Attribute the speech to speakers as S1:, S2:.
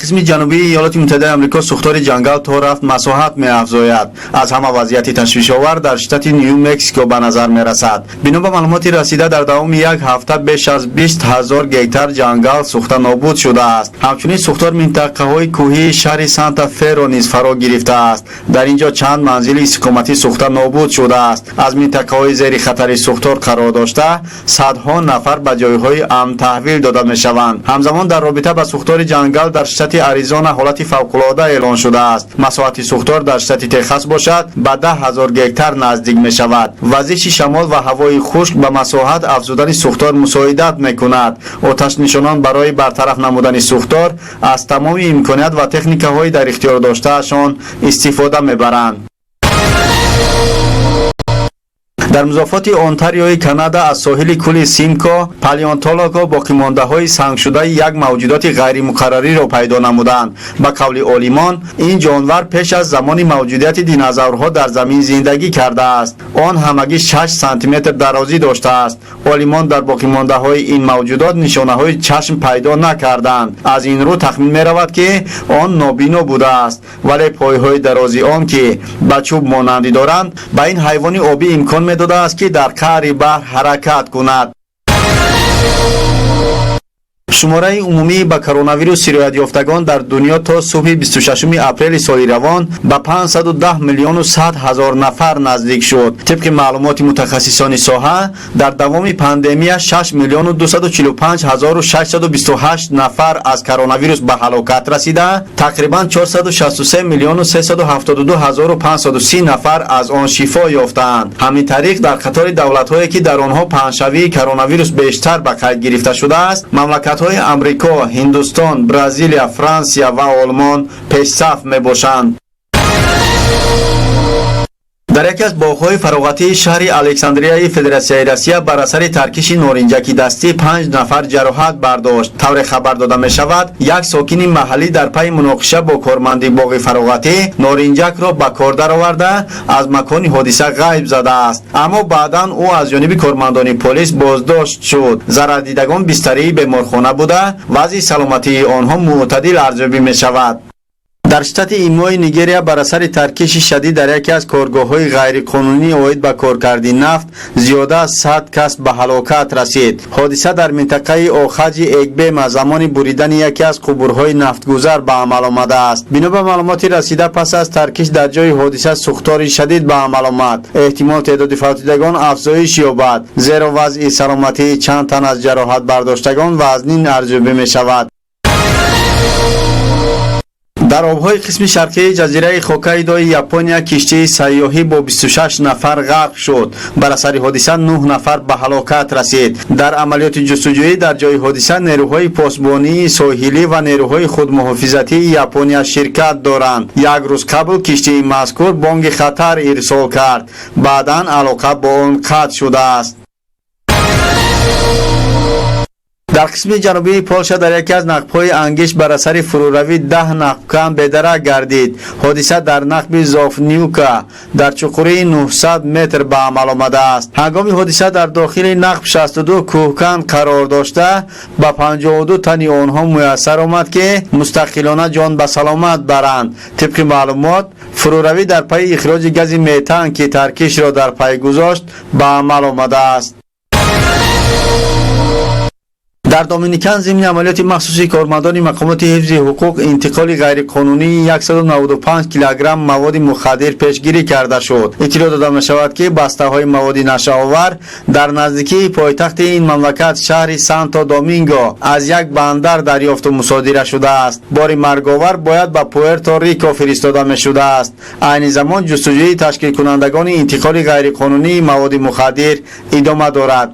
S1: Қисми ҷанубии Иёлоти Муттаҳидаи Амрико сӯхтори ҷангал то рафт масоҳат меафзояд. Аз ҳама вазъияти ташвишовар дар штати Ню Мексико ба назар мерасад. Бино ба маълумоти расида, дар давоми як ҳафта беш аз 20 000 гектар ҷангал сӯхта нобуд шудааст. Ҳамчунин сӯхтор минтақаҳои кӯҳии шаҳри Санта Феро низ фаро гирифтааст. Дар ин ҷо чанд манзили истиқоматӣ сӯхта нобуд шудааст. Аз минтақаҳои зери хатари сӯхтор қарор дошта, садҳо нафар ба ҷойҳои амн таҳвил дода мешаванд. Ҳамзамон, дар робита ба сӯхтори ҷангал дар штати Аризона ҳолати фавқулода эълон шудааст. Масоҳати сӯхтор дар штати Техас бошад, ба 10 000 гектар наздик мешавад. Вазиши шамол ва ҳавои хушк ба масоҳат афзудани сӯхтор мусоидат мекунад. Оташнишонон барои бартараф намудани сӯхтор аз тамоми имконият ва техникаҳои дар ихтиёр доштаашон истифода мебаранд. Дар музофоти Онтариои Канада, аз соҳили кӯли Симко, палеонтологҳо боқимондаҳои сангшудаи як мавҷудоти ғайримуқаррариро пайдо намуданд. Ба қавли олимон, ин ҷонвар пеш аз замони мавҷудияти динозаврҳо дар замин зиндагӣ кардааст. Он ҳамагӣ 6 сантиметр дарозӣ доштааст. Олимон дар боқимондаҳои ин мавҷудот нишонаҳои чашм пайдо накарданд. Аз ин рӯ тахмин меравад, ки он нобино будааст, вале пойҳои дарози он, ки ба чӯб монандӣ доранд, ба ин ҳайвони обӣ имкон медодааст, ки дар қаъри баҳр ҳаракат кунад. Шумораи умумии ба коронавирус сироятёфтагон дар дунё то субҳи 26 апрели соли равон ба 510 миллиону 100 ҳазор нафар наздик шуд. Тибқи маълумоти мутахассисони соҳа, дар давоми пандемия 6 миллиону 245 ҳазору 628 нафар аз коронавирус ба ҳалокат расида, тақрибан 463 миллиону 372 ҳазору 530 нафар аз он шифо ёфтаанд. Ҳамин тариқ, дар қатори давлатҳое, ки дар онҳо паҳншавии коронавирус бештар ба қайд гирифта шудааст, мамлакатҳои Амрико, Ҳиндустон, Бразилия, Франсия ва Олмон пешсаф мебошанд. Дар яке аз боғҳои фароғатии шаҳри Александрияи Федератсияи Россия бар асари таркиши норинҷаки дастӣ панҷ нафар ҷароҳат бардошт. Тавре хабар дода мешавад, як сокини маҳаллӣ дар пайи муноқиша бо корманди боғи фароғатӣ норинҷакро ба кор дароварда, аз макони ҳодиса ғайб задааст, аммо баъдан ӯ аз ҷониби кормандони полис боздошт шуд. Зарардидагон бистарии беморхона буда, вазъи саломатии онҳо мӯътадил арзёбӣ мешавад. Дар штати Имои Нигерия бар асари таркиши шадид дар яке аз коргоҳҳои ғайриқонунӣ оид ба коркарди нафт зиёда аз 100 кас ба ҳалокат расид. Ҳодиса дар минтақаи Охаҷи Эгбема замони буридани яке аз қубурҳои нафтгузар ба амал омадааст. Бино ба маълумоти расида, пас аз таркиш дар ҷои ҳодиса сӯхтори шадид ба амал омад. Эҳтимол теъдоди фавтидагон афзоиш ёбад, зеро вазъи саломатии чанд тан аз ҷароҳатбардоштагон вазнин арзёбӣ мешавад. Дар обҳои қисми шарқии ҷазираи Хоккайдои Япония киштии сайёҳӣ бо 26 нафар ғарқ шуд. Бар асари ҳодиса 9 нафар ба ҳалокат расид. Дар амалиёти ҷустуҷӯӣ дар ҷои ҳодиса нерӯҳои посбонии соҳилӣ ва нерӯҳои худмуҳофизатии Япония ширкат доранд. Як рӯз қабл киштии мазкур бонги хатар ирсол кард, баъдан алоқа бо он қатъ шудааст. Дар қисми ҷанубии Полша дар яке аз нақбҳои ангишт бар асари фурӯравӣ 10 нақбкан бедарак гардид. Ҳодиса дар нақби Зофнюка дар чуқурии 900 метр ба амал омадааст. Ҳангоми ҳодиса дар дохили нақб 62 кӯҳкан қарор дошта, ба 52 тани онҳо муяссар омад, ки мустақилона ҷон ба саломат баранд. Тибқи маълумот, фурӯравӣ дар пайи ихроҷи гази метан, ки таркишро дар пай гузошт, ба амал омадааст. Дар Доминикан зимни амалиёти махсуси кормандони мақомоти ҳифзи ҳуқуқ интиқоли ғайриқонунии 195 килограмм маводи мухаддир пешгирӣ карда шуд. Иттилоъ дода мешавад, ки бастаҳои маводи нашъаовар дар наздикии пойтахти ин мамлакат, шаҳри Санто Доминго, аз як бандар дарёфту мусодира шудааст. Бори марговар бояд ба Пуэрто Рико фиристода мешудааст. Айни замон ҷустуҷӯи ташкилкунандагони интиқоли ғайриқонунии маводи мухаддир идома дорад.